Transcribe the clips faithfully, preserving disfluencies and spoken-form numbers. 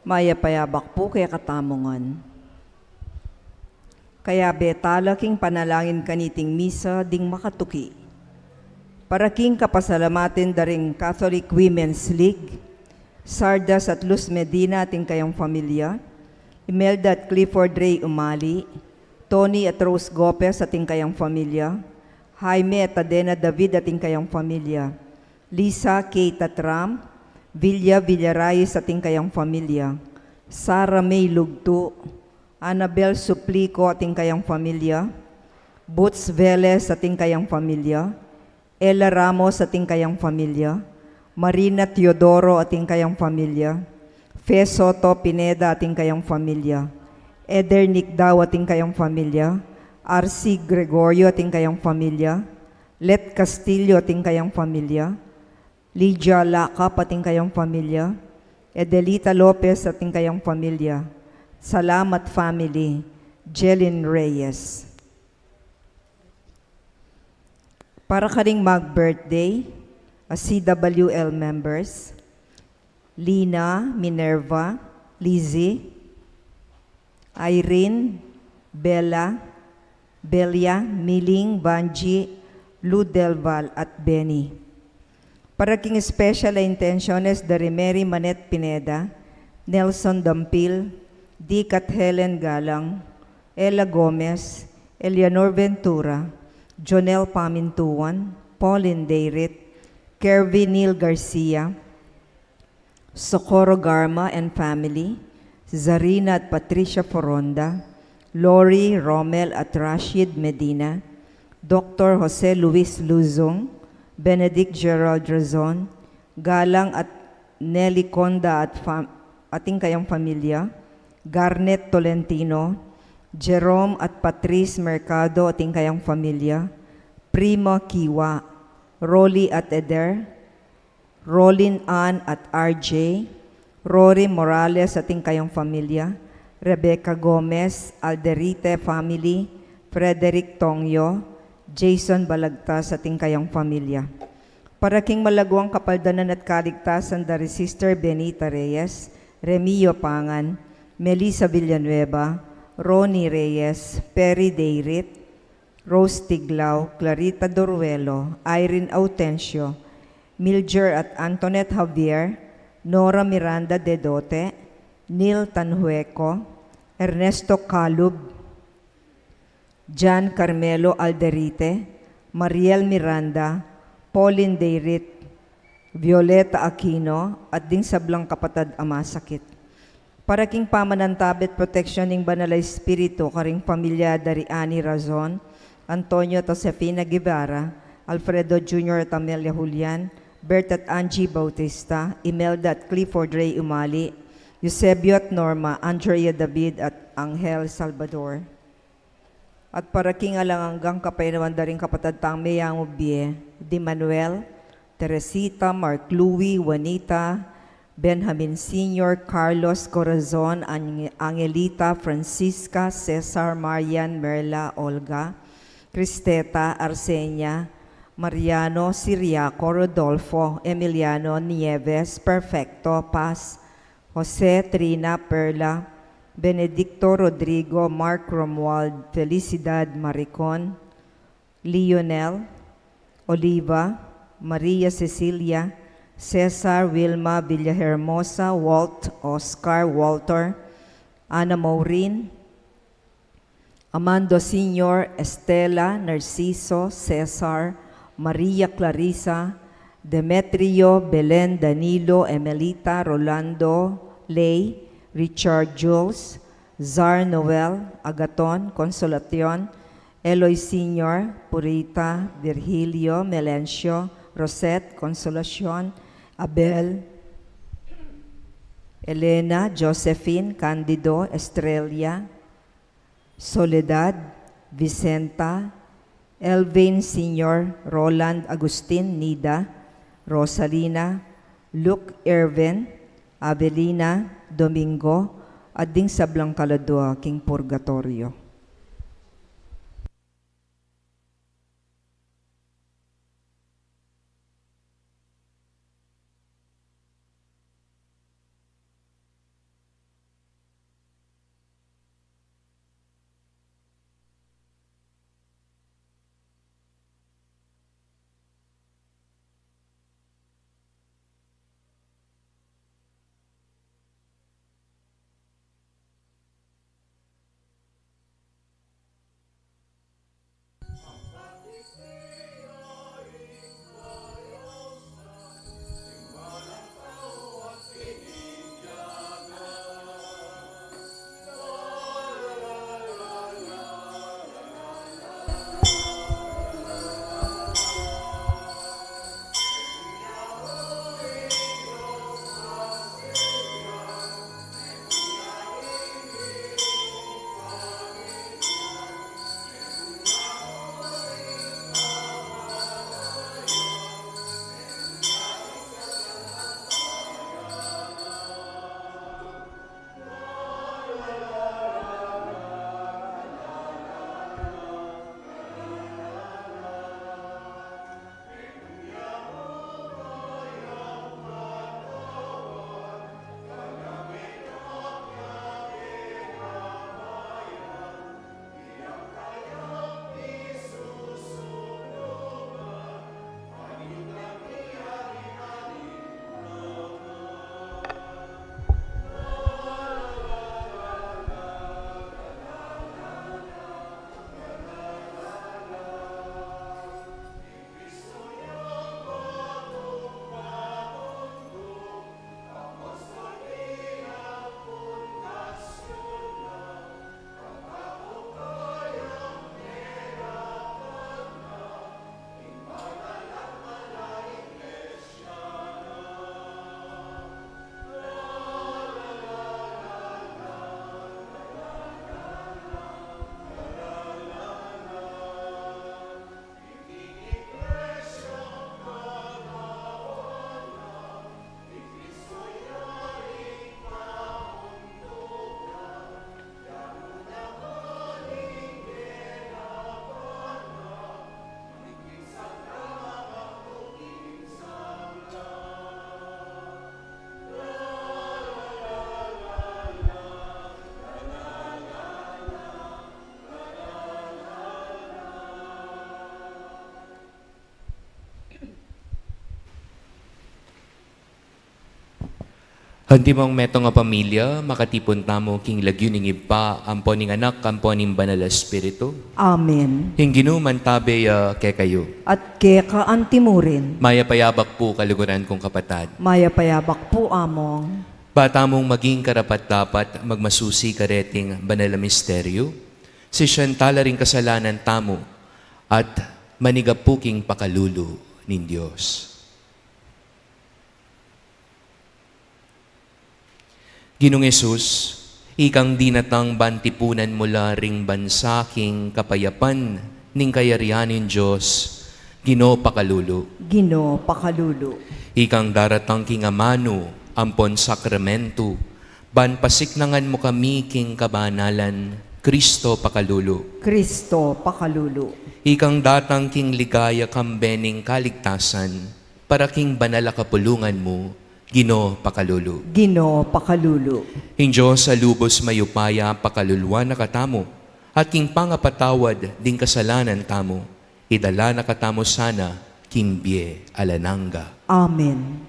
Mayap a abak pu kekatamu ngan. Kayabe tala king panalangin kaniting misa ding makatuki. Para king kapasalamatan da ring Catholic Women's League, Sardas at Luz Medina ating kayang familia, Imelda at Clifford Ray Umali, Tony at Rose Gopez ating kayang familia, Jaime at Adena David ating kayang familia, Lisa Kate at Ram, Villa Villarais ating kayang familia, Sara May Lugtu, Annabel Suplico ating kayang familia, Boots Velez ating kayang familia, Ella Ramos ating kayang familia, Marina Teodoro ating kayang familia, Fe Soto Pineda ating kayang familia, Eder Nicdao ating kayang familia, R C Gregorio ating kayang familia, Let Castillo ating kayang familia, Lydia Lacap ating kayang familia, Edelita Lopez ating kayang familia, Salamat family, Jelin Reyes. Para karing mag-birthday, a C W L members, Lina, Minerva, Lizzie, Irene, Bella, Belia, Miling, Vanji, Lou Del Val, at Benny. Para king special a intenciones da ri Mary Manette Pineda, Nelson Dampil, Dick at Helen Galang, Ella Gomez, Eleanor Ventura, Jonel Pamintuan, Pauline Dayrit, Kervin Neil Garcia, Socorro Garma and family, Zarina at Patricia Foronda, Lori, Romel at Rashid Medina, Doctor Jose Luis Luzon, Benedict Gerald Razon, Galang at Nelly Conda at fam-, ating kayang familia, Garnet Tolentino, Jerome at Patrice Mercado ating kayang familia, Prima Kiwa, Rolly at Eder, Rolin Ann at R J, Rory Morales ating kayang familia, Rebecca Gomez, Alderite family, Frederick Tongyo, Jason Balagtas ating kayang familia. Para king malaguang kapaldanan at kaligtasan da ri Sister Benita Reyes, Remio Pangan, Melissa Villanueva, Ronnie Reyes, Perry Dayrit, Rose Tiglao, Clarita Doruelo, Irene Autencio, Milger at Antoinette Javier, Nora Miranda Dedote, Neil Tanhueco, Ernesto Calub, Jan Carmelo Alderite, Mariel Miranda, Pauline Dayrit, Violeta Aquino, at ding sablang kapatad a masakit. Para king pamanantabe at proteksyon ning Banal a Espiritu karing pamilya da ri Ani Razon, Antonio at Josefina Guevara, Alfredo Junior at Amelia Julian, Bert at Angie Bautista, Imelda at Clifford Ray Umali, Eusebio at Norma, Andrea David at Angel Salvador. At para king alang anggang kapaynawan da ring kapatad tang meyangu bie, di Manuel, Teresita, Mark Louie, Juanita, Benjamin Senior, Carlos, Corazon, Ang-, Angelita, Francisca, Cesar, Marian, Merla, Olga, Cristeta, Arsenia, Mariano, Siriaco, Rodolfo, Emiliano, Nieves, Perfecto, Paz, Jose, Trina, Perla, Benedicto, Rodrigo, Mark, Romuald, Felicidad, Maricon, Lionel, Oliva, Maria Cecilia, Cesar, Wilma, Villahermosa, Walt, Oscar, Walter, Ana Maureen, Amando Senior, Estela, Narciso, Cesar, Maria Clarissa, Demetrio, Belen, Danilo, Emelita, Rolando, Lay, Richard, Jules, Zar, Noel, Agaton, Consolacion, Eloy Senior, Purita, Virgilio, Melencio, Rosette, Consolacion, Abel, Elena, Josephine, Candido, Estrella, Soledad, Vicenta, Elvin Senior, Roland, Agustin, Nida, Rosalina, Luke, Irvin, Avelina, Domingo, at ding sablang kaladua king purgatorio. Antimong metung a pamilya, makatipun tamu king lagyu ning Ibpa, ampo ning Anak, ampo ning Banal a Espiritu. Amen. Ing Ginu mantabe ya kekayu. At keka antimurin. Mayap a yabak pu, kaluguran kung kapatad. Mayap a yabak pu, Among. Ba tamung maging karapat-dapat magmasusi kareting banal a misteryu, sisian tala ring kasalanan tamu at manigapu king pakalulu ning Dios. Ginung Jesus, ikang dinatang ban tipunan mu la ring bansa king kapayapan ning kayarian ning Dios, Ginu pakalulu. Ginu pakalulu. Ikang daratang king amanu ampon sakramentu, ban pasiknangan mu kami king kabanalan, Kristo pakalulu. Kristo pakalulu. Ikang datang king ligaya kambe ning kaligtasan, para king banal a kapulungan mu, Ginu pakalulu. Ginu pakalulu. Ing Dios a lubus mayupaya pakaluluan na katamu, at king pangapatawad ding kasalanan tamu, idala na katamu sana king bie alang angga. Amen.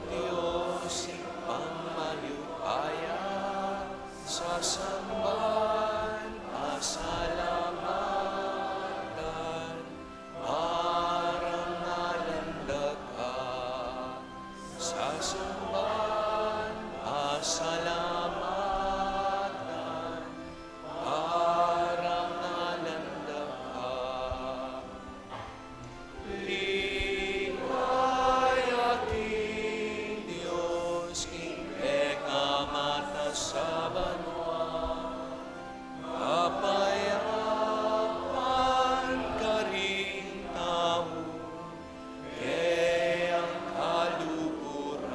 Dios Ibpang mayupaya, sasamban, pasalamatan, parangalan da ka. Sasamban, pasalamatan, parangalan da ka. Ligaya king Dios king pekamatas a banua, kapayapan karing tau keyang kaluguran.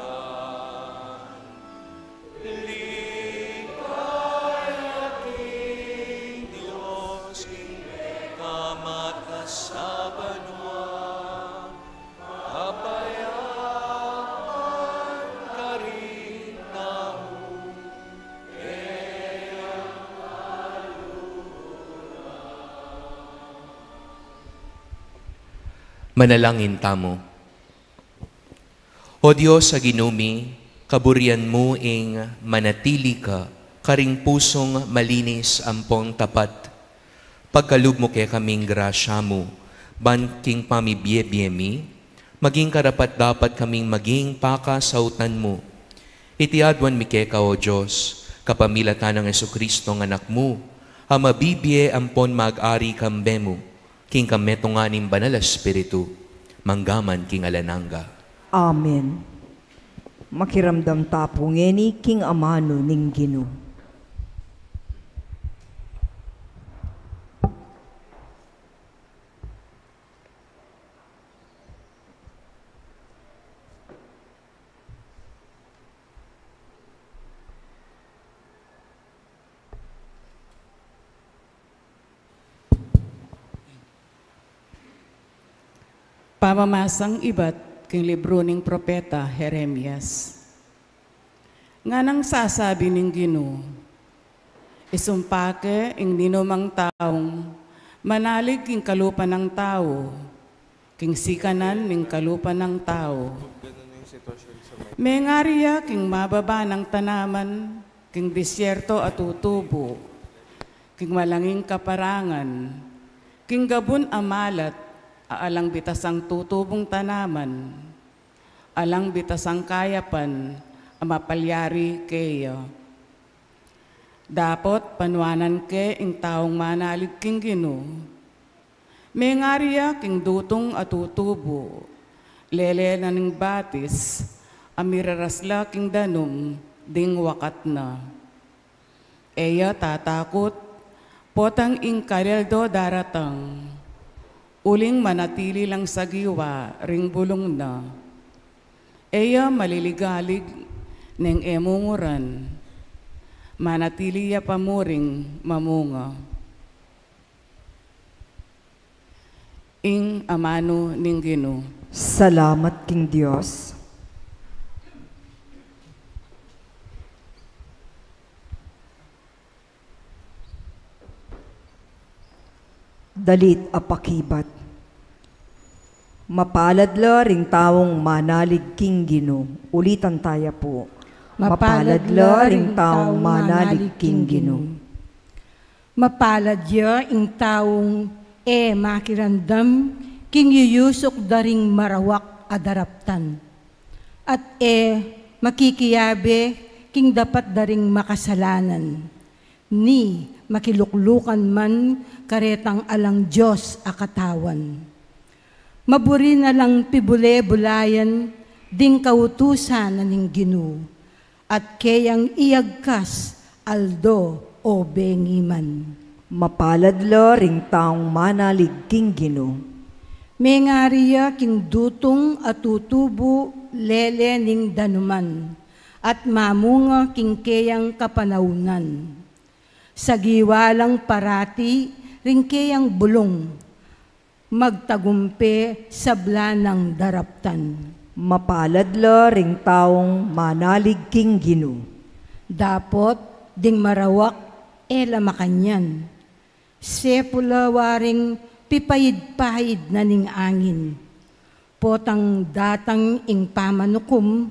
Ligaya king Dios king pekamatas a banua, kapayapan karing tau keyang kaluguran. Manalangin tamu. O Dios a Ginu mi, kaburian mu ing manatili ka karing pusung malinis ampon tapat. Pagkalub mu kekaming grasya mu, ban king pamibie-bie mi, maging karapat-dapat kaming maging pakasautan mu. Iti aduan mi keka, O Dios, kapamilatan nang Jesucristo, Anak mu, a mabibie ampon mag-ari kambe mu, king kametungan ning Banal a Espiritu, mangga man king alang angga. Amen. Makiramdam ta pu ngeni king amanu ning Ginu. Pamamasang ibat king libru ning propeta Jeremias. Nganang sasabi ning Ginu, isumpa ke ing ninumang taung manalig king kalupa nang tau, king sikanan ning kalupa nang tau. Mengari ya king mababa nang tanaman, king disyerto a tutubu, king malanging kaparangan, king gabun a malat a alang bitasang tutubung tanaman, alang bitasang kayapan a mapalyari keya. Dapot panuanan ke ing taung manalig king Ginu. Mengari ya king dutung a tutubu, lele na ning batis, a miraras la king danum ding wakat na. E ya tatakut, potang ing kaleldo daratang, uling manatili lang sagiwa ring bulung na. E ya maliligalig neng e munguran, manatili ya pa mu ring mamunga. Ing amanu ning Ginu. Salamat king Dios. Dalit a pakibat. Mapalad la ring taung manalig king Ginu. Ulitan taya pu. Mapalad la ring taung manalig king Ginu. Mapalad ya ing taung e makiramdam king yuyusuk da ring marawak a daraptan, at e makikiabe king dapat da ring makasalanan, ni makiluklukan man karetang alang Dios a katawan. Maburi na lang pibule-bulayan ding kautusan na ning Ginu, at keyang iyagkas aldo o bengi man. Mapalad la ring taung manalig king Ginu. Mengari ya king dutung a tutubu lele ning danuman, at mamunga king keyang kapanaunan. Sagiwa lang parati ring keyang bulung, magtagumpe sabla nang daraptan. Mapalad la ring taung manalig king Ginu. Dapot ding marawak e la makanyan, sepu la waring pipaid-paid na ning angin. Potang datang ing pamanukum,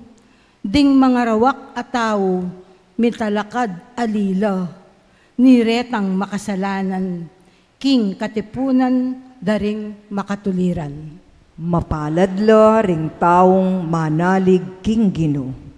ding mangarawak a tau mitalakad alila, ni retang makasalanan king katipunan da ring makatuliran. Mapalad la ring taung manalig king Ginu.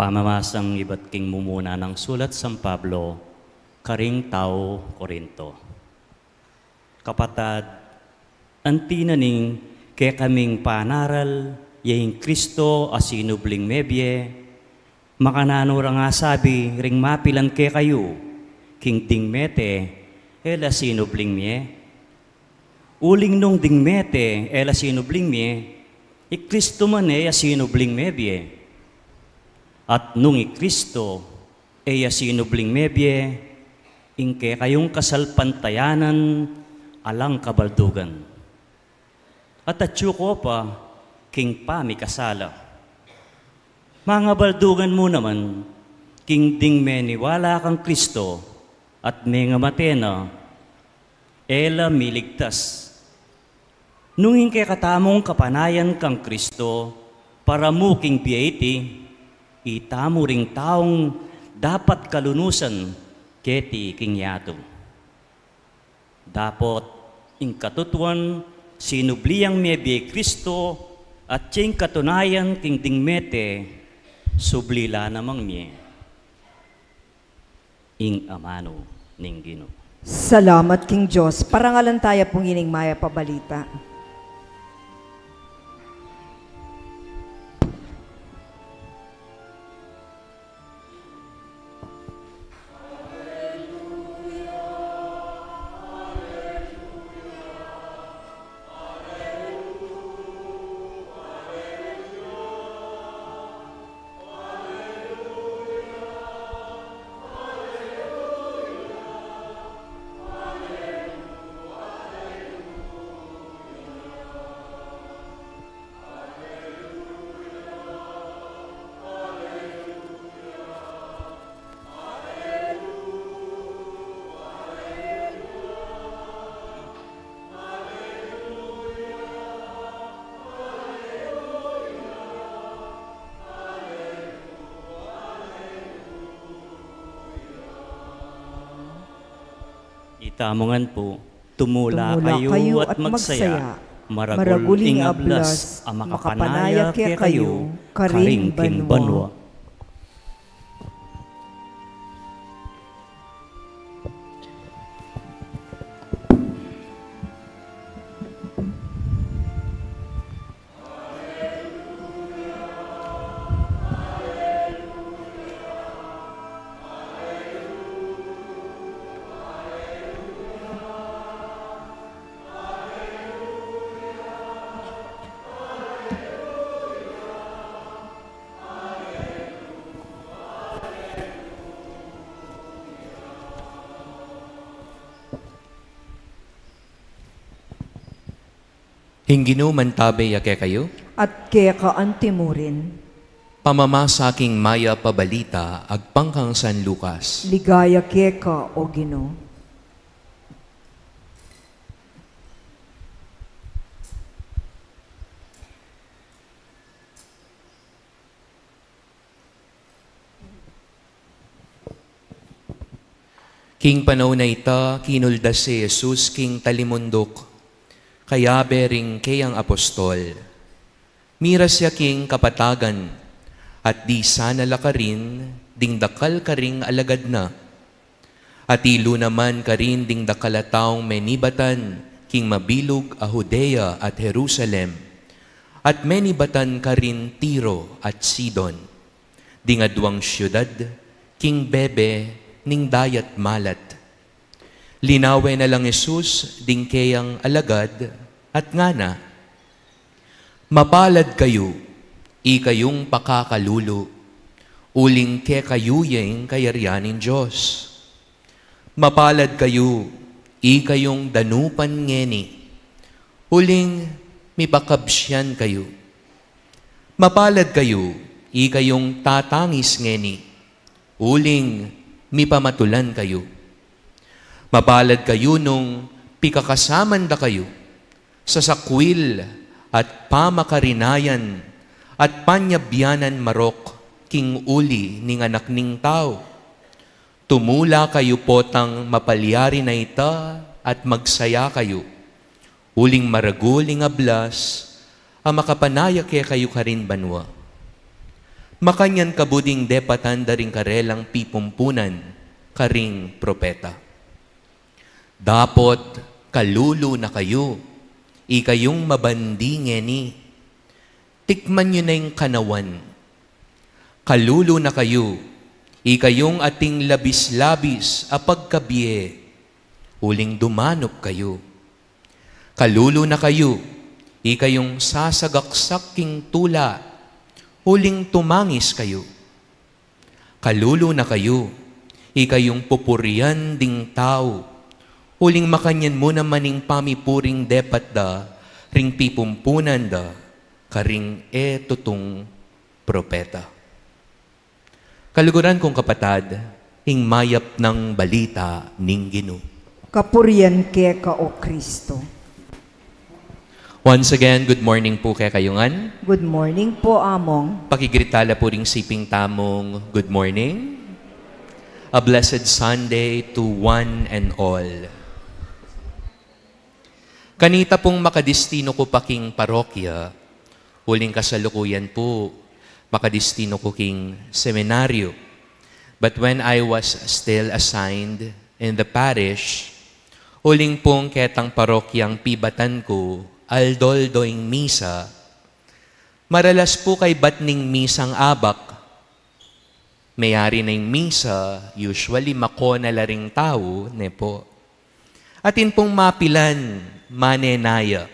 Pamamasang ibat king mumuna nang sulat San Pablo karing tau Corinto. Kapatad, anti na ning kekaming panaral ya ing Kristo a sinubling mebie, makananu rang asabi ring mapilan kekayu, king ding mete e la sinubling mie? Uling nung ding mete e la sinubling mie, i Kristo man e ya sinubling mebie. At nung i Kristo e ya sinubling mebie, ing kekayung kasalpantayanan alang kabaldugan. At atyu ko pa king pamikasala. Mangabaldugan mu naman, king ding meniwala kang Kristo at mengamate na, e la miligtas. Nung ing kekatamung kapanayan kang Kristo para mu king bie iti, itamu ring taung dapat kalunusan keti king yatu. Dapot ing katutuan, sinubli yang mebie i Kristo, at ing katunayan king ding mete, subli la namang mie. Ing amanu ning Ginu. Salamat king Dios. Parangalan taya pung ining mayap a balita. Tamu ngan pu, tumula kayu at magsaya. Maragul ing ablas a makapanaya kekayu karin king banua. Ing Ginu mantabe ya kekayu. At keka antimurin. Pamamasa king mayap a balita agpang kang San Lucas. Ligaya keka, O Ginu. King panaun a ita, kinuldas i Jesus king talimunduk, kayabe ring keyang apostol. Miras ya king kapatagan, at disan na la karin ding dakal karing alagad na. Atilu naman karin ding dakal a taung menibatan king mabilug a Judea at Jerusalem, at menibatan karin Tiro at Sidon, ding aduang siudad king bebe ning dayat malat. Linawe na lang Jesus ding keyang alagad at ngana, "Mapalad kayu, ikayung pakakalulu, uling kekayu ya ing kayarian ning Dios. Mapalad kayu, ikayung danupan ngeni, uling mipakabsian kayu. Mapalad kayu, ikayung tatangis ngeni, uling mipamatulan kayu. Mapalad kayu nung pikakasaman da kayu sa sakwil at pamakarinayan at panyabyanan marok king uli ning Anak ning Tau. Tumula kayu potang mapalyari na ita at magsaya kayu, uling maragul ing ablas a makapanaya kekayu karin banua. Makanyan kabu ding depatan da ring karelang pipumpunan karing propeta. Dapot kalulu na kayu, ikayung mabandi ngeni. Tikman yu na ing kanawan. Kalulu na kayu, ikayung ating labis-labis a pagkabie, uling dumanup kayu. Kalulu na kayu, ikayung sasagaksak king tula, uling tumangis kayu. Kalulu na kayu, ikayung pupurian ding tau, uling makanyan mu naman ing pamipuring depat da ring pipumpunan da karing e tutung propeta." Kaluguran kung kapatad, ing mayap nang balita ning Ginu. Kapurian keka, O Kristo. Once again, good morning pu kekayu ngan. Good morning pu, Among. Pakigreet tala pu ring siping tamung good morning. A blessed Sunday to one and all. Kanita pung makadestino ku pa king parokya, uling kasalukuyan pu, makadestino ku king seminaryo. But when I was still assigned in the parish, uling pung ketang parokyang pibatan ku, aldo-aldo ing misa, maralas pu kaybat ning misang abak, meyari na ing misa, usually makona la ring tau, ne pu. Atin pung mapilan, manenaya.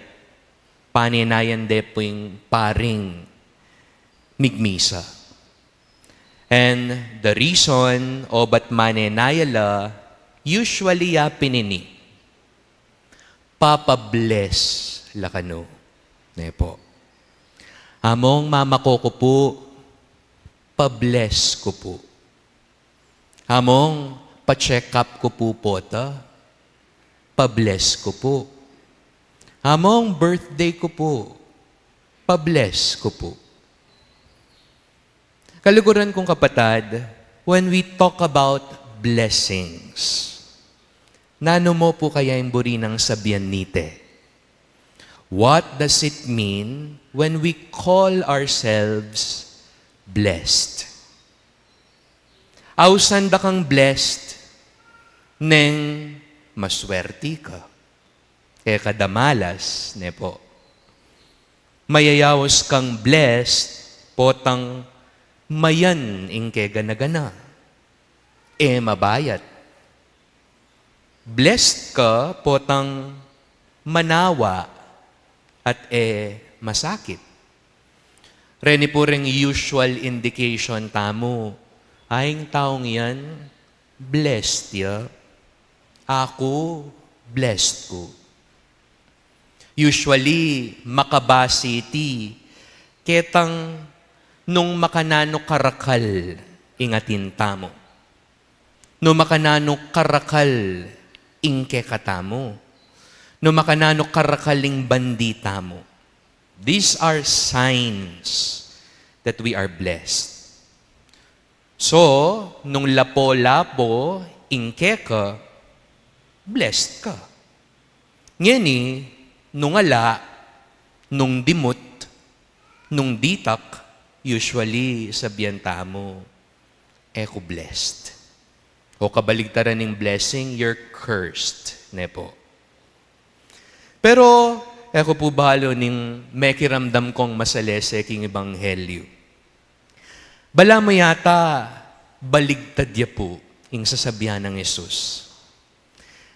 Panenayan de pu ing paring migmisa. And the reason, obat manenaya la, usually ya pinini, papa-bless la kanu. Ne pu. Among, mamako ku pu, pa-bless ku pu. Among, pa-check up ku pu pota, pa-bless ku pu. Among, birthday ku pu, pa-bless ku pu. Kaluguran kung kapatad, when we talk about blessings, Nanu mu pu kaya ing buri nang sabian nite? What does it mean when we call ourselves blessed? Ausan da kang blessed neng maswerti ka. E ka da malas, ne pu? Mayayaus kang blessed potang mayan ing kegana-gana. E mabayat. Blessed ka potang manawa at e masakit. Reni pu ring usual indication tamu, a ing taung yan, blessed ya. Aku, blessed ku. Usually, makabasi iti ketang nung makananu karakal ing atin tamu. Nung makananu karakal ing kekatamu. Nung makananu karakal ing bandi tamu. These are signs that we are blessed. So, nung lapo-lapo ing keka, blessed ka. Ngeni, nung ala, nung dimut, nung ditak, usually sabian tamu, e ku blessed. O kabaligtaran ning blessing, you're cursed, ne pu? Pero, e ku pu balu ning mekiramdam kung masalese king ebanghelyu. Balamu yata baligtad ya pu ing sasabian nang Jesus.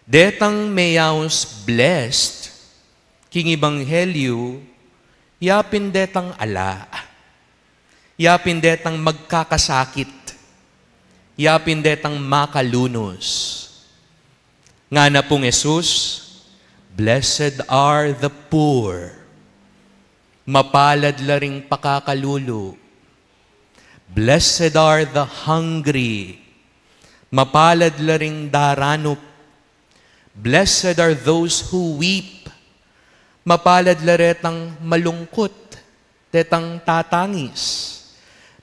Detang meyaus blessed king ebanghelyu, yapin detang ala, yapin detang magkakasakit, yapin detang makalunus. Ngana pung Jesus, "Blessed are the poor." Mapalad la ring pakakalulu. "Blessed are the hungry." Mapalad la ring daranup. "Blessed are those who weep." Mapalad la retang malungkut, detang tatangis.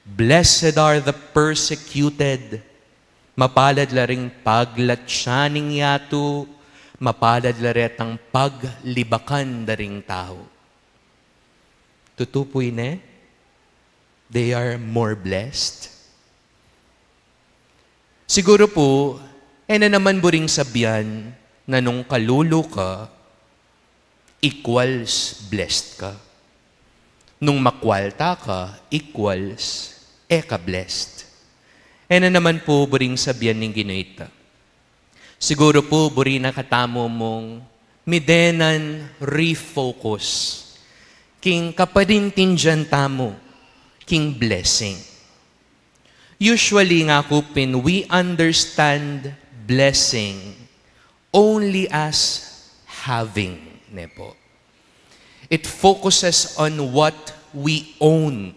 "Blessed are the persecuted." Mapalad la ring paglatsa ning yatu, mapalad la retang paglibakan da ring tau. Tutu pu ine? They are more blessed. Siguru pu, e na naman buring sabian na nung kalulu ka, equals blessed ka. Nung makwalta ka, equals e ka blessed. E na naman pu buring sabian ning Ginu ita. Siguru pu, buri na katamu mung midenan refocus king kaparintindian tamu king blessing. Usually nga ku pin, we understand blessing only as having, ne pu? It focuses on what we own.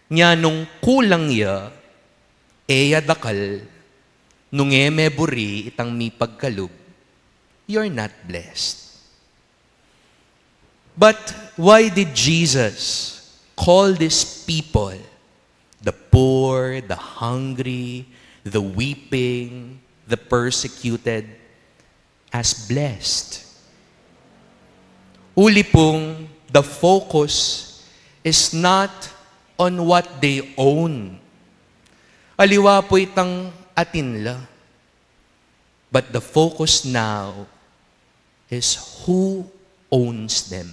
Nya nung kulang ya, e ya dakal, nung e meburi itang mipagkalub, you're not blessed. But why did Jesus call these people, the poor, the hungry, the weeping, the persecuted, as blessed? Uli pung the focus is not on what they own. Aliwa pu itang atin la. But the focus now is who owns them.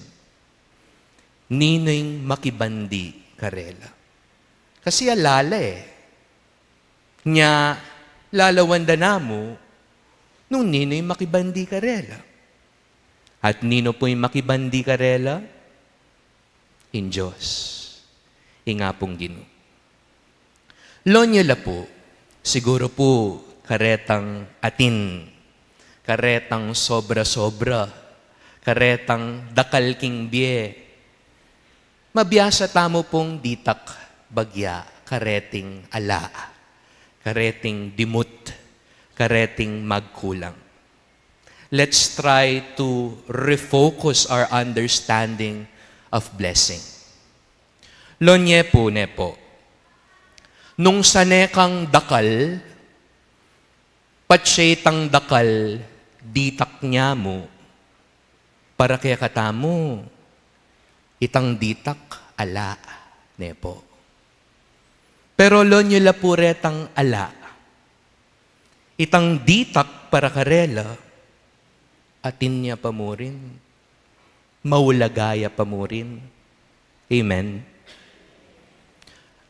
Ninu ing makibandi karela? Kasi ala la e. Nya, lalawan da namu nung ninu ing makibandi karela. At ninu pu ing makibandi karela? Ing Dios, ing Apung Ginu. Lonya la pu, siguru pu, karetang atin, karetang sobra-sobra, karetang dakal king bie, mabiasa tamu pung ditak bagya kareting ala, kareting dimut, kareting magkulang. Let's try to refocus our understanding of blessing. Lonya pu, ne pu, nung sane kang dakal, patse itang dakal ditak nya mu, para kekatamu, itang ditak ala, ne pu. Pero lo nyo la pu retang ala, itang ditak para karela, atin ya pa murin, maulaga ya pa murin. Amen.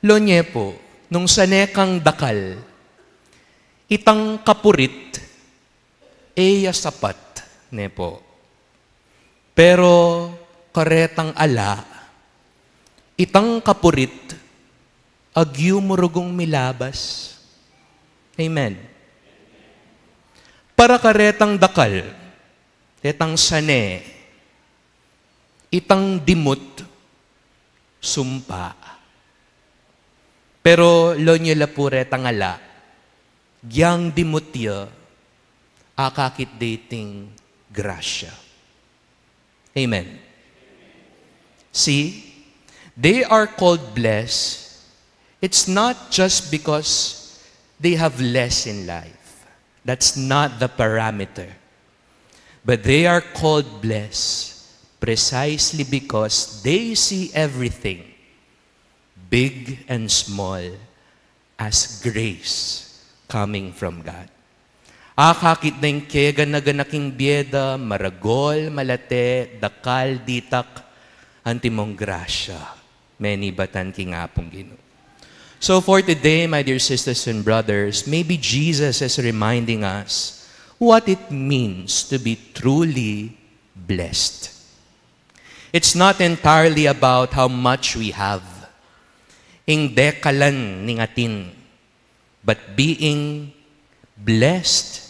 Lo nye pu, nung sane kang dakal, itang kapurit, e ya sapat, ne pu. Pero karetang ala, itang kapurit, agyu mu rugung milabas. Amen. Para karetang dakal, retang sane, itang dimut, sumpa. Pero lo nyo la pu retang ala, gyang dimut ya, akakit de iting grasya. Amen. See, they are called blessed. It's not just because they have less in life. That's not the parameter. But they are called blessed precisely because they see everything, big and small, as grace coming from God. Akakit da ing kegana-gana king bie da, maragul, malate, dakal, ditak, antimong grasya, menibatan king Apung Ginu. So for today, my dear sisters and brothers, maybe Jesus is reminding us what it means to be truly blessed. It's not entirely about how much we have, ing dekalan ning atin, but being blessed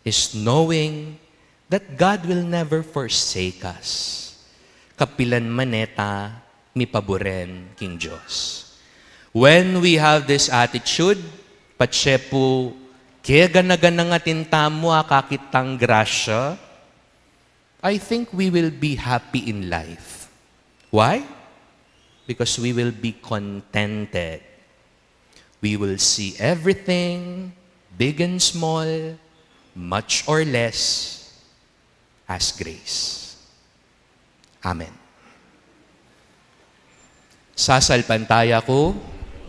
is knowing that God will never forsake us. Kapilan man e ta mipaburen king Dios. When we have this attitude, patse pu kegana-gana ing atin tamu, akakit tang grasya, I think we will be happy in life. Why? Because we will be contented. We will see everything, big and small, much or less, as grace. Amen. Sasalpantaya ku.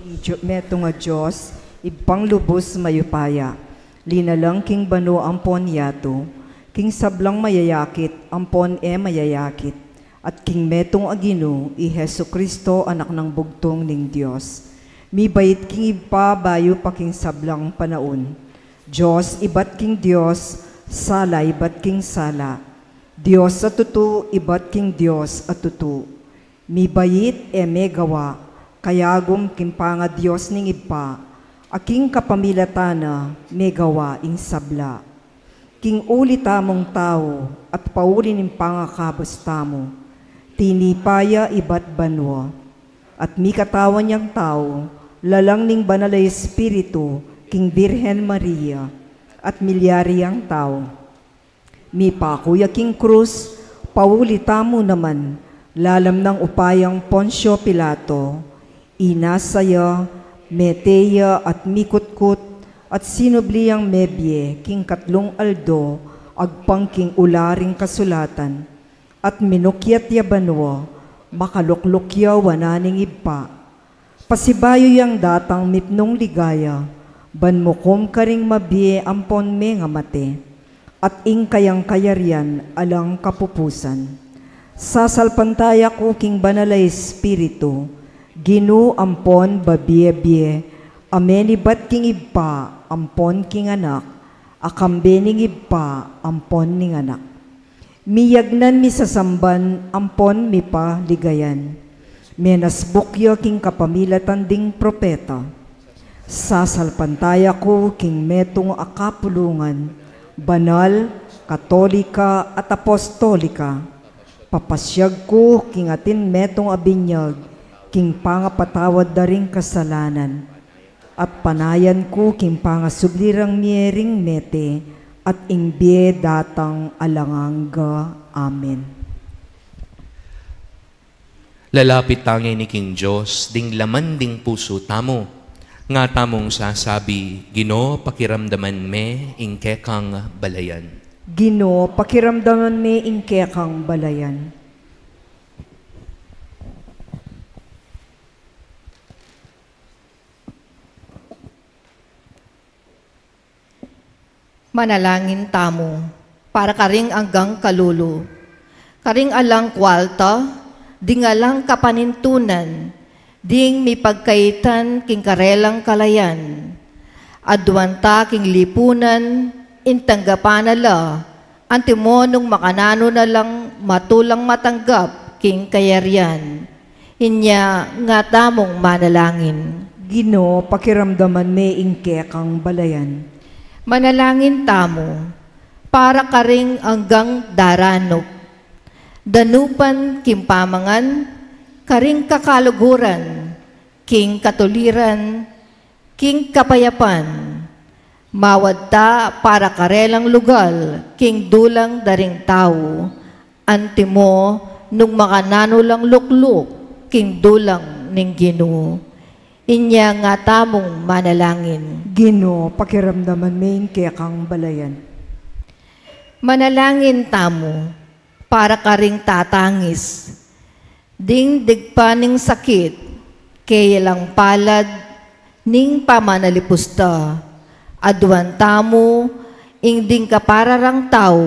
Ing Di-, metung a Dios, Ibpang lubus mayupaya, linalang king banua ampon yatu, king sablang mayayakit ampon e mayayakit, at king metung a Ginu, i Jesucristo, Anak nang bugtung ning Dios. Mibait king Ibpa bayu pa king sablang panaun. Dios ibat king Dios, sala ibat king sala. Dios a tutu ibat king Dios a tutu. Mibait e megawa, kayagum king panga-Dios ning Ibpa, a king kapamilatan na megawa ing sabla. King uli tamung tau at pauli ning pangakabus tamu, tinipa ya ibat banua, at mikatawan yang tau, lalang ning Banal a Espiritu, king Birhen Maria, at milyari yang tau. Mipaku ya king krus, pauli tamu naman, lalam nang upayang Poncio Pilato, inasa ya, mete ya at mikutkut, at sinubli yang mebie king katlung aldo, agpang king ula ring kasulatan, at minukyat ya banua, makalukluk ya wanan ning Ibpa. Pasibayu yang datang mipnung ligaya, ban mukum karing mabie ampon mengamate, at ing kayang kayarian alang kapupusan. Sasalpantaya ku king Banal a Espiritu, Ginu ampon babie-bie, a menibat king Ibpa ampon king Anak, a kambe ning Ibpa ampon ning Anak. Miyagnan, misasamban, ampon mipaligayan. Menasbuk ya king kapamilatan ding propeta. Sasalpantaya ku king metung a kapulungan, banal, katolika, at apostolika. Papasiag ku king atin metung a binyag, king pangapatawad da ring kasalanan. At panayan ku king pangasubli rang mie ring mete, at ing bie datang alang angga. Amen. Lalapit tangeni king Dios, ding laman ding pusu tamu. Nga tamung sasabi, Ginu, pakiramdaman me ing kekang balayan. Ginu, pakiramdaman me ing kekang balayan. Manalangin tamu para karing anggang kalulu, karing alang kwalta, ding alang kapanintunan, ding mipagkaitan king karelang kalayan. Aduan ta king lipunan, ing tanggapan na la, antimo nung makananu na lang matulang matanggap king kayarian. Inya nga tamung manalangin. Ginu, pakiramdaman me ing kekang balayan. Manalangin tamu para karing anggang daranup, danupan king pamangan, karing kakaluguran, king katuliran, king kapayapan. Mawad ta para karelang lugal king dulang da ring tau, antimo nung makananu lang lukluk king dulang ning Ginu. Inya nga tamung manalangin. Ginu, pakiramdaman me ing kekang balayan. Manalangin tamu para karing tatangis, ding dagpa ning sakit, keya lang palad ning pamanalipus da. Aduan tamu ing ding kapara rang tau,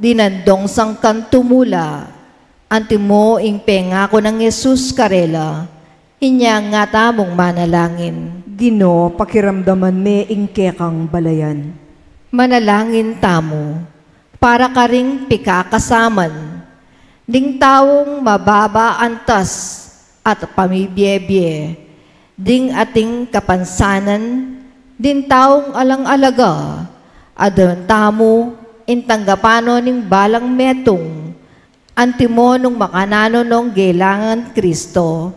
dinandong sangkan tumula, antimo ing pengaku nang Jesus karela. Inya nga tamung manalangin. Ginu, pakiramdaman me ing kekang balayan. Manalangin tamu para karing pikakasaman, ding taung mababa antas at pamibiebie, ding ating kapansanan, ding taung alang alaga. Aduan tamu ing tanggapan no ning balang metung, antimo nung makananu nong gelangan Kristo.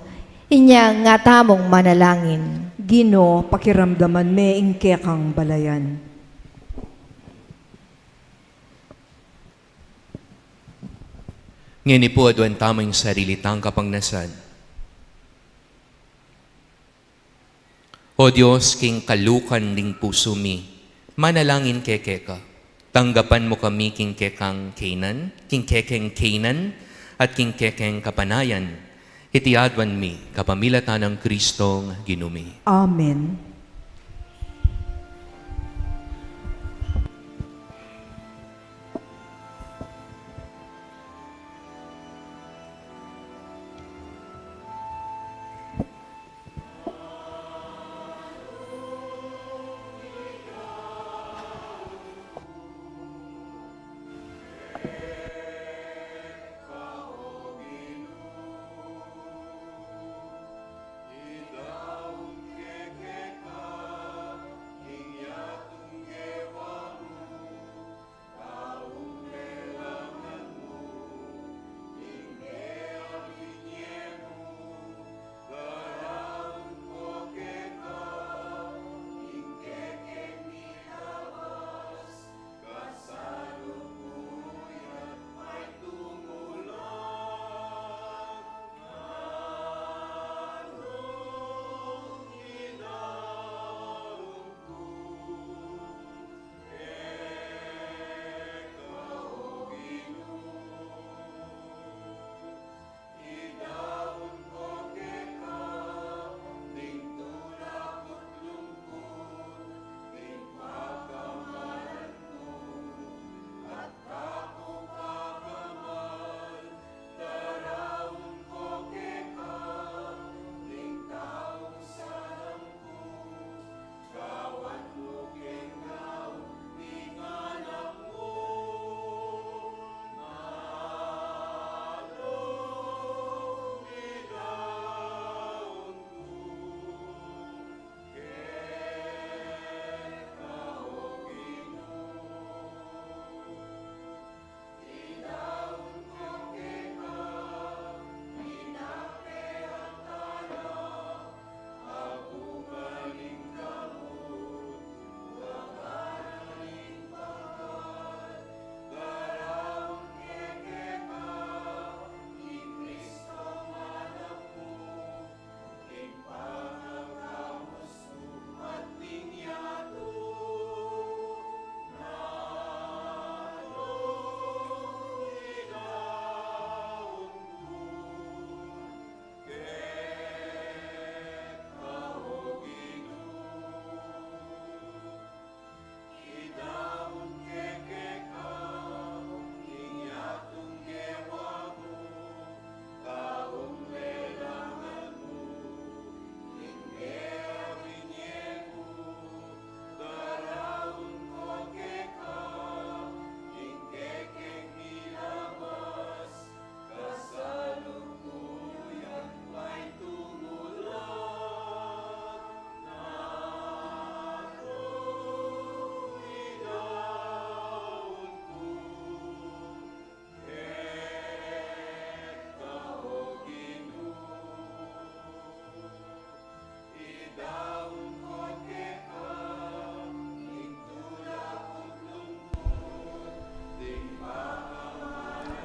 Inya nga tamung manalangin. Ginu, pakiramdaman me ing kekang balayan. Ngeni pu, aduan tamu ing sarili tang kapagnasan. O Dios, king kalukan ding pusu mi, manalangin kami keka. Tanggapan mu kami king kekang kaynan, king kekeng kaynan, at king kekeng kapanayan. Iti aduan mi kapamilatan nang Kristong Ginu mi. Amen.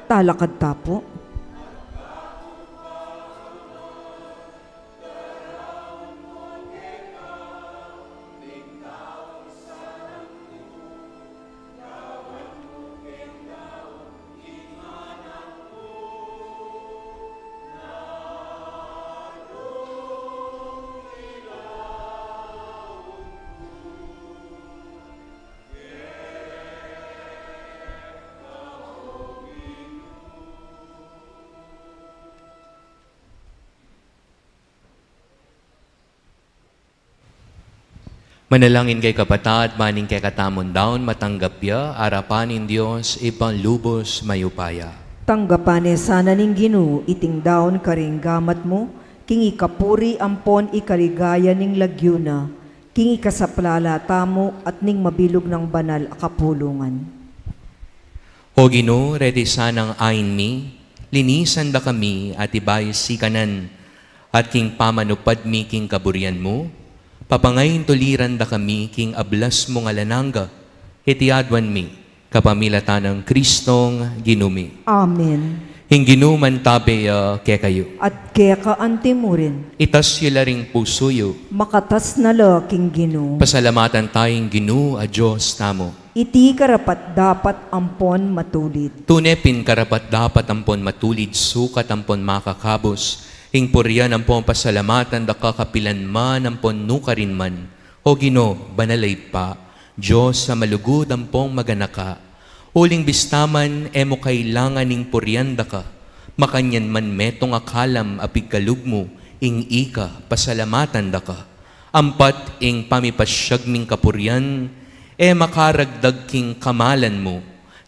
Talakad ta pu. Manalangin kayu kapatad, ban ing kekatamung daun matanggap ya arapan ning Dios Ibpang lubus mayupaya. Tanggapan ne sana ning Ginu iting daun karing gamat mu, king ikapuri ampon ikaligaya ning lagyu na, king ikasaplala tamu at ning mabilug nang banal a kapulungan. O Ginu, reti sanang ain mi, linisan da kami at ibaysi kanan, at king pamanupad mi king kaburian mu, papangaintuliran da kami king ablas mung alang angga. Iti aduan mi kapamilatan nang Kristong Ginu mi. Amen. Ing Ginu mantabe ya kekayu. At keka anti murin. Itas yu la ring pusu yu. Makatas na la king Ginu. Pasalamatan taya ing Ginu a Dios tamu. Iti karapat-dapat ampon matulid. Tune pin karapat-dapat ampon matulid, sukat ampon makakabus, ing purian ampon pasalamatan da ka kapilan man ampon nukarin man, O Ginu, banal a Ibpa, Dios a malugud ampon maganaka. Uling bista man e mu kailangan ing purian da ka, makanyan man metung a kalam a pigkalub mu, ing ika pasalamatan da ka. Ampat ing pamipasyag ming kapurian e makaragdag king kamalan mu,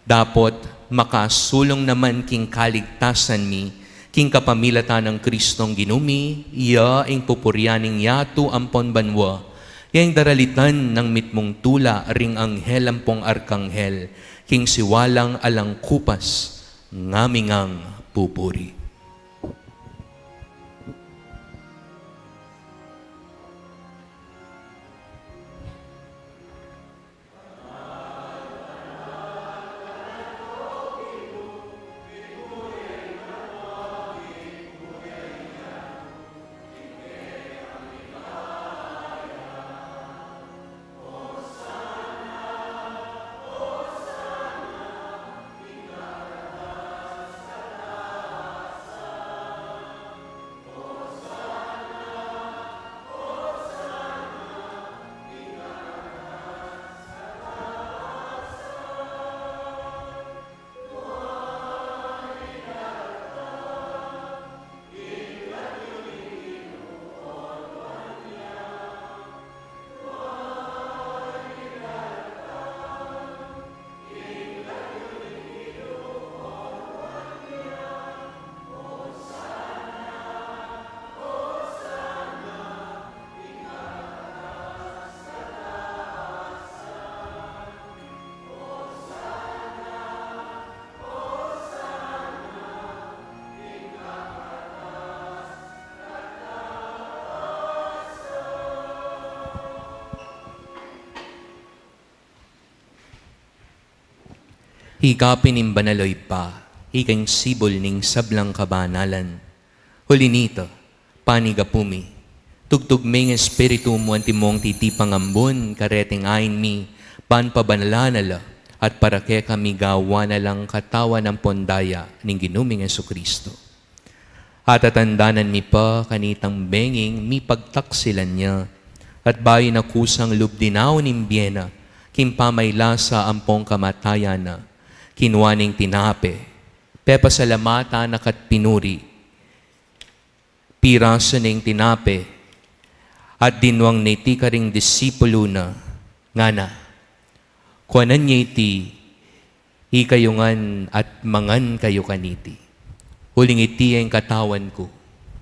dapot makasulung naman king kaligtasan mi, king kapamilatan nang Kristong Ginu mi, iya ing pupurian ning yatu ampon banua, ya ing daralitan nang mitmung tula ring anghel ampong arkanghel, king siwalang alang kupas, ngami ngang pupuri. Ika pin ing banal, o Ibpa, ika ing sibul ning sablang kabanalan. Uli nita, panigapu mi, tugtug me ing Espiritu mu antimong titipang ambun kareting ain mi, ban pabanalan na la, at para kekami gawan na lang katawan ampon daya ning Ginu ming Jesucristo. Atatandanan mi pa kanitang benging mipagtaksilan ya, at bayu na kusang lub dinaun ing bie na, king pamaylasa ampong kamatayan na, kinua ne ing tinape, pepasalamatan na ka't pinuri, pirasu ne ing tinape, at dinwang ne iti karing disipulu na, ngana, kuanan ye iti, ikayu ngan at mangan kayu kaniti. Uling iti ing katawan ku,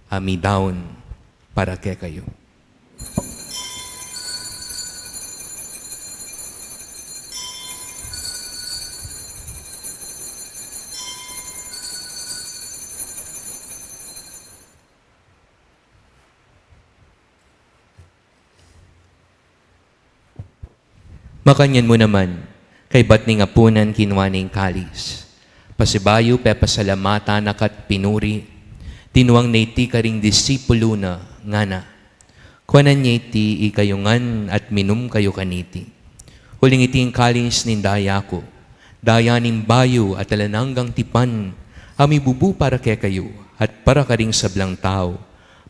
a midaun para kekayu. Makanyan mu naman, kaybat ning apunan kinua ne ing kalis. Pasibayu pepasalamatan na ka't pinuri, tinuang na iti karing disipulu na, ngana: Kuanan ye iti ikayu ngan at minum kayu kaniti. Uling iti ing kalis ning daya ku, daya ning bayu at alang anggang tipan, a mibubu para kekayu at para karing sablang tau,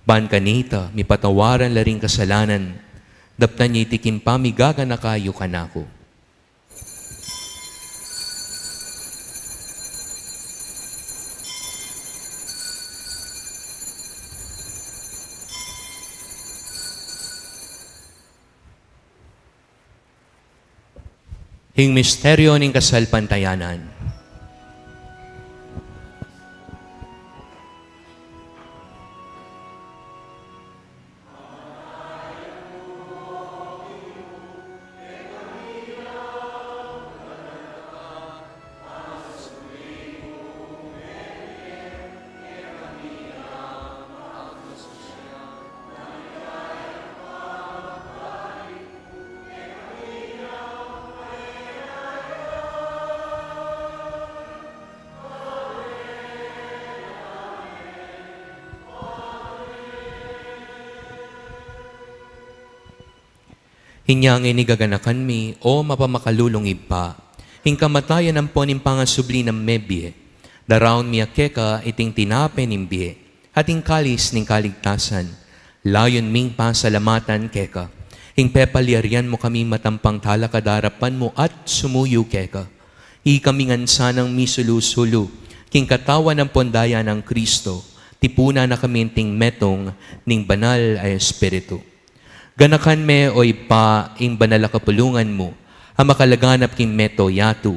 ban kanita mipatawaran la ring kasalanan. Daptan ye iti king pamigaganaka yu kanaku. Ing misteryo ning kasalpantayanan. Inya ngeni gaganakan mi, o mapamakalulung Ibpa, ing kamatayan ampon ing pangasubli nang mebie, daraun mi keka iting tinape ning bie at ing kalis ning kaligtasan. Layun ming pasalamatan keka ing pepalyarian mu kami matampang talakad arapan mu at sumuyu keka. Ikami ngan sanang misulu-sulu king katawan ampon daya nang Kristo, tipunan na kami king metung ning Banal a Espiritu. Ganakan me, o Ibpa, ing banal a kapulungan mu a makalaganap king mabilug a yatu,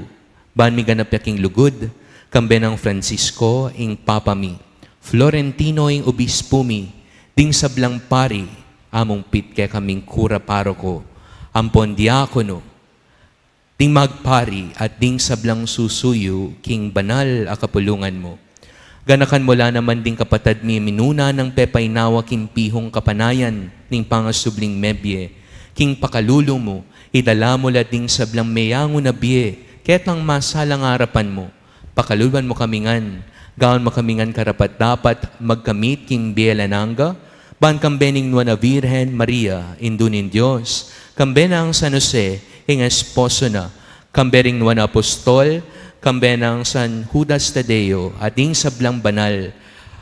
ban miganap ya king lugud, kambe nang Francisco ing Papa mi, Florentino ing Obispu mi, ding sablang pari a mungpit kekaming kura paroko ampon diakono, ding magpari at ding sablang susuyu king banal a kapulungan mu. Ganakan mu la naman ding kapatad mi minuna nang pepainawa king pihung kapanayan ning pangasubling mebie, king pakalulu mu, idala mu la ding sablang meyangu na bie ketang masalang arapan mu. Pakaluluan mu kami ngan, gawan mu kami ngan karapat-dapat magkamit king bie alang angga, ban kambe ning Nuan a Virgen Maria, Indu ning Dios, kambe nang San Jose, ing esposo na, kambe ring nuan a apostol, kambe nang San Judas Tadeo, at ding sablang banal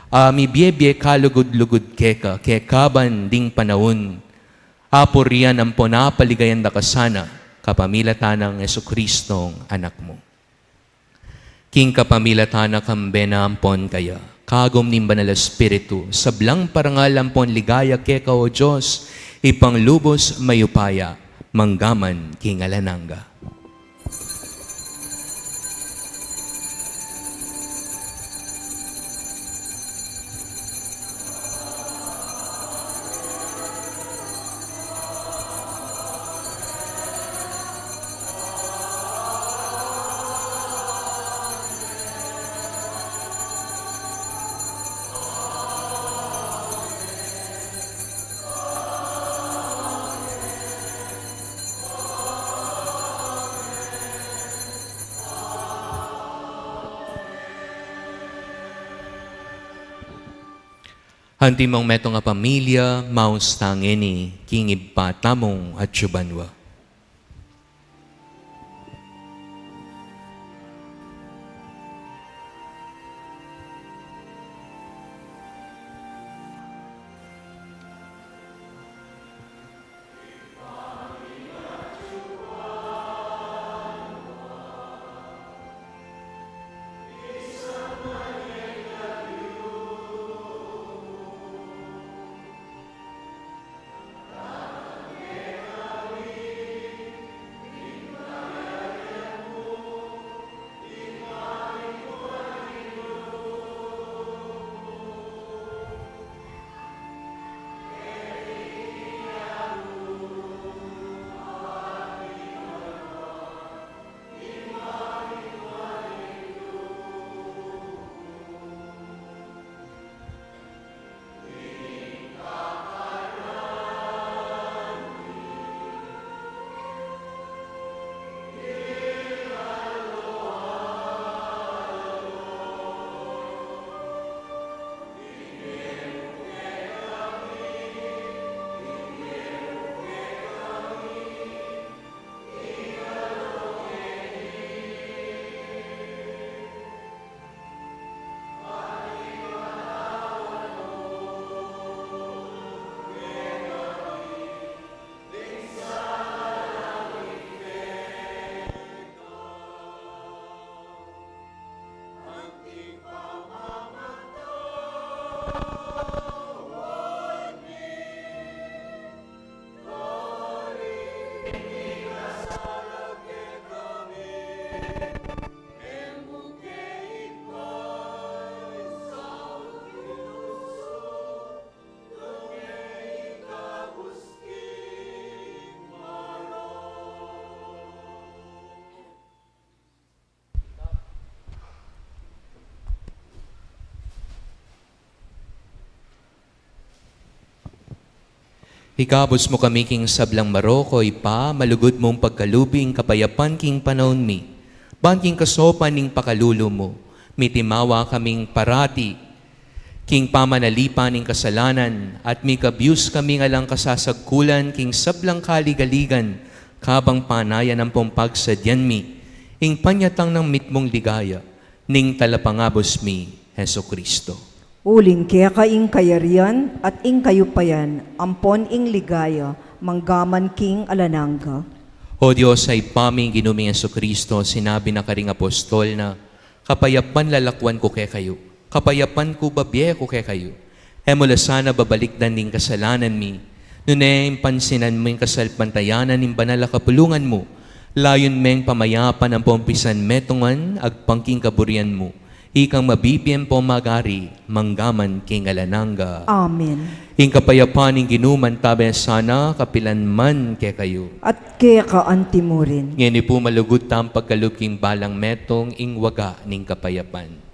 a mibie-bie kalugud-lugud keka, kekaban ding panaun. Apurian ampon apaligayan da ka sana, kapamilatan nang Jesucristong Anak mu. King kapamilatan na, kambe na ampon kaya, kagum ning Banal a Espiritu, sablang parangal ampon ligaya keka, o Dios, Ibpang lubus mayupaya, mangga man king alang angga. Antimong metung a pamilya, maus ta ngeni king Ibpa tamung atsu banua. Ikabus mu kami king sablang marok, O Ibpa, malugud mung pagkalub ing kapayapan king panaun mi, ban king kasaupan ning pakalulu mu, mitimawa kaming parati king pamanalipan ning kasalanan, at mikabus kaming alang kasasagkulan king sablang kaligaligan, kabang panayan ampong pagsadyan mi ing panyatang nang mitmung ligaya ning Talapangabus mi, Jesucristo. Uling keka ing kayarian at ing kayupayan ampon ing ligaya manggaman king alang angga. O Dios a Ibpa mi, ing Ginu ming Jesucristo, sinabi na karing apostol na, "Kapayapan lalakwan ku kekayu, kapayapan ku babie ku kekayu." E mu la sana babalikdan ding kasalanan mi, nune ing pansinan mu ing kasalpantayanan ning banal a kapulungan mu. Layun meng pamayapan ampong pisanmetungan agpang king kaburian mu, ikang mabibie ampong magari manggaman king alang angga. Amen. Ing kapayapan ning Ginu mantabe sana kapilan man kekayu. At keka anti mu rin. Ngeni pu malugud tang pagkalub king balang metung, ing waga ning kapayapan.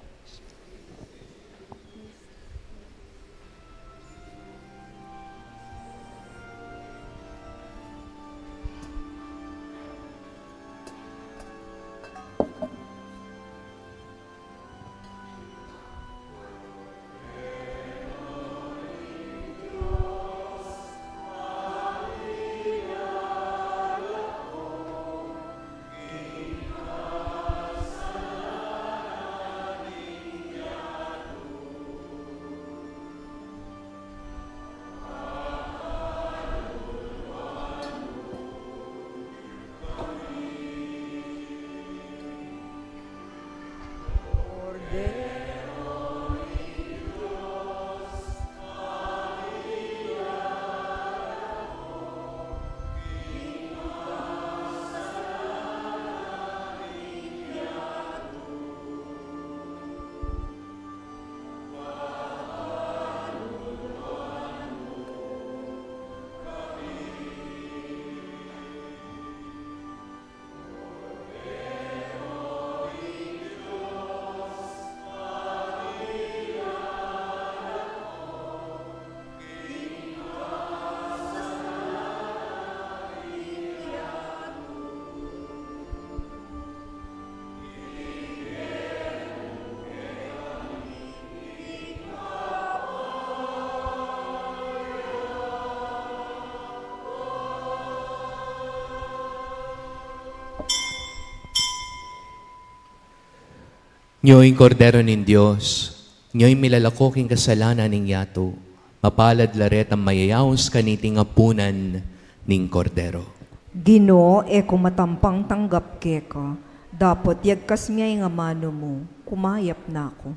Nyo ing Kordero ning Dios, nyo ing milalako king kasalanan ning yatu. Mapalad la retang mayayaus kaniting apunan ning Kordero. Ginu, e ku matampang tanggap keka, dapot yagkas me ing amanu mu, kumayap na ku.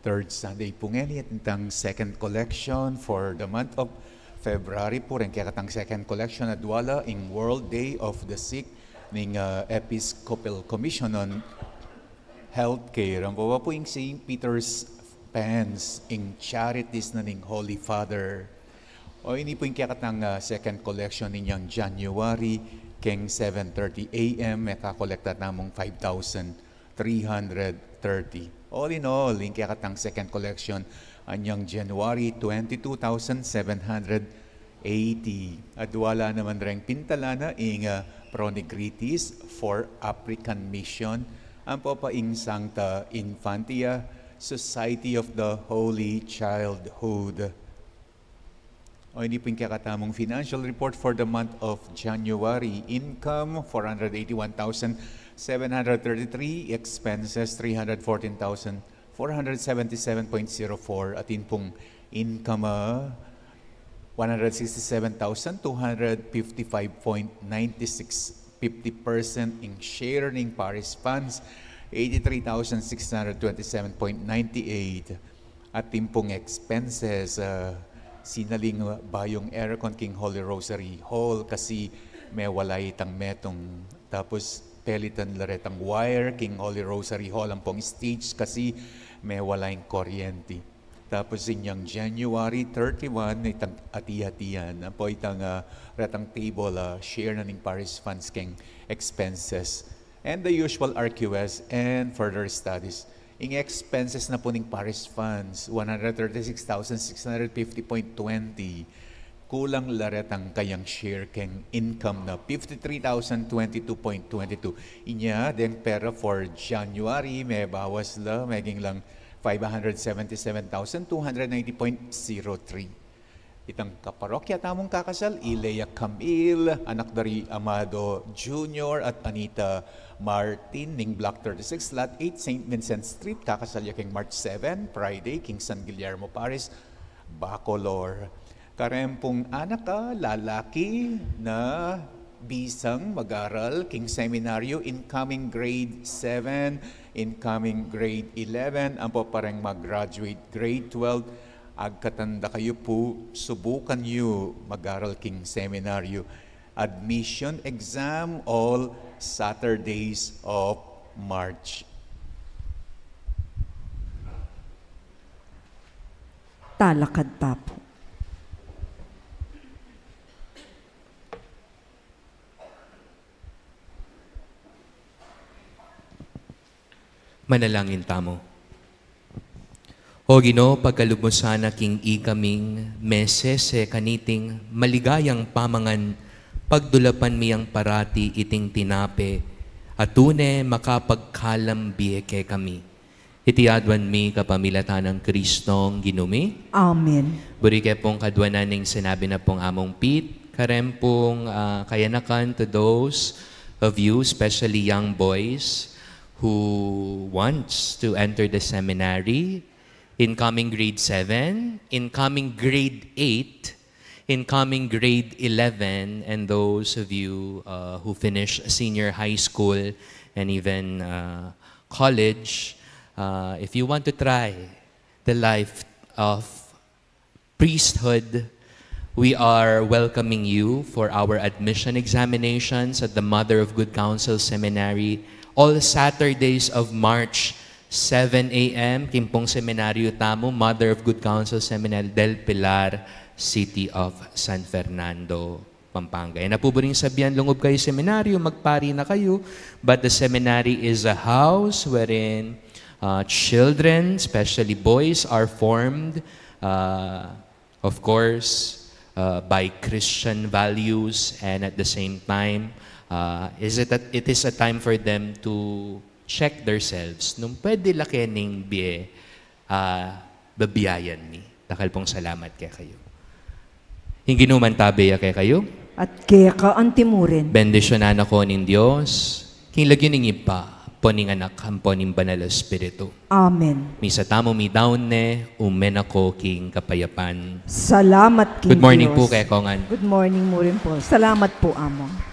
Third Sunday pu ngeni, at itang second collection for the month of February pu, reng kekatang second collection, adwa la ing World Day of the Sick ning, ah, Episcopal Commission on Healthcare. Ampo pa pu ing Saint Peter's Pans, ing charities na ning Holy Father. O ini pu ing kekatang, ah, second collection ninyang January, keng seven thirty A M, mekakolekta tamung five thousand three hundred thirty. All in all, ing kekatang second collection anyang January, twenty-two thousand seven hundred eighty. Adwa la naman reng pintalan na ing, ah, Pro Nigritis for African Mission, ampo pa ing Sancta Infantia Society of the Holy Childhood. O ini pu ing kekatamung financial report for the month of January. Income, four hundred eighty-one thousand seven hundred thirty-three. Expenses, three hundred fourteen thousand four hundred seventy-seven point zero four. Atin pung income, ah, one hundred sixty-seven thousand two hundred fifty-five point nine six. Fifty percent ing share ning parish funds, eighty-three thousand six hundred twenty-seven point nine eight. Atin pung expenses, ah, sinaling bayung aircon king Holy Rosary Hall kasi mewala itang metung. Tapus pelitan la retang wire king Holy Rosary Hall ampong stage kasi mewala ing kuryenti. Tapus inyang January thirty-one, itang ati-atian, ampo itang, ah, retang table, ah, share na ning parish funds keng expenses. And the usual R Q S and further studies. Ing expenses na pu ning parish funds, one hundred thirty-six thousand six hundred fifty point twenty. Kulang la retang kayang share keng income na fifty-three thousand twenty-two point twenty-two. Inya, deng pera for January, mebawas la, meging lang five hundred seventy-seven thousand two hundred ninety point zero three. Itang kaparokya tamung kakasal, i Lea Camille, anak da ri Amado Junior at Anita Martin, ning Block thirty-six, Lot eight, Saint Vincent Street, kakasal ya keng March seven, Friday, king San Guillermo Parish, Bacolor. Kareng pung anak a lalaki na bisang mag-aral king seminaryo, incoming grade seven, incoming grade eleven, ampo pa reng mag-graduate grade twelve, agkatan da kayu pu, subukan yu mag-aral king seminaryo. Admission exam all Saturdays of March. Talakad ta pu. Manalangin tamu. O Ginu, pagkalub mu sana king ikaming mesese kaniting maligayang pamangan, pagdulapan mi yang parati iting tinape, a tune makapagkalam bie kekami. Iti aduan mi kapamilatan nang Kristong Ginu mi. Amen. Buri ke pung kaduanan ning sinabi na pung Among Pete, kareng pung, ah, kayanakan to those of you, especially young boys, who wants to enter the seminary, incoming grade seven, incoming grade eight, incoming grade eleven, and those of you, uh, who finish senior high school and even, uh, college, uh, if you want to try the life of priesthood, we are welcoming you for our admission examinations at the Mother of Good Counsel Seminary, all Saturdays of March, seven A M, king pung seminaryo tamu, Mother of Good Counsel Seminary del Pilar, City of San Fernando, Pampanga. E na pu buring sabian lungub kayu seminaryo, magpari na kayu, but the seminary is a house wherein, uh, children, especially boys, are formed, uh, of course, uh, by Christian values, and at the same time, uh, is it a, it is a time for them to check themselves. Nung pwede la kening bie, ah, babiayan mi. Dakal pung salamat kekayu. Ing Ginu mantabe ya kekayu. At keka antimurin. Bendisyunan na ko ning Dios, king lagyu ning Ibpa, ampo ning Anak, ampo ning Banal a Espiritu. Amen. Misa tamu midaun ne, ume na ko king kapayapan. Salamat king Dios. Good morning pu kekongan. Good morning mu rin po. Salamat po, Among.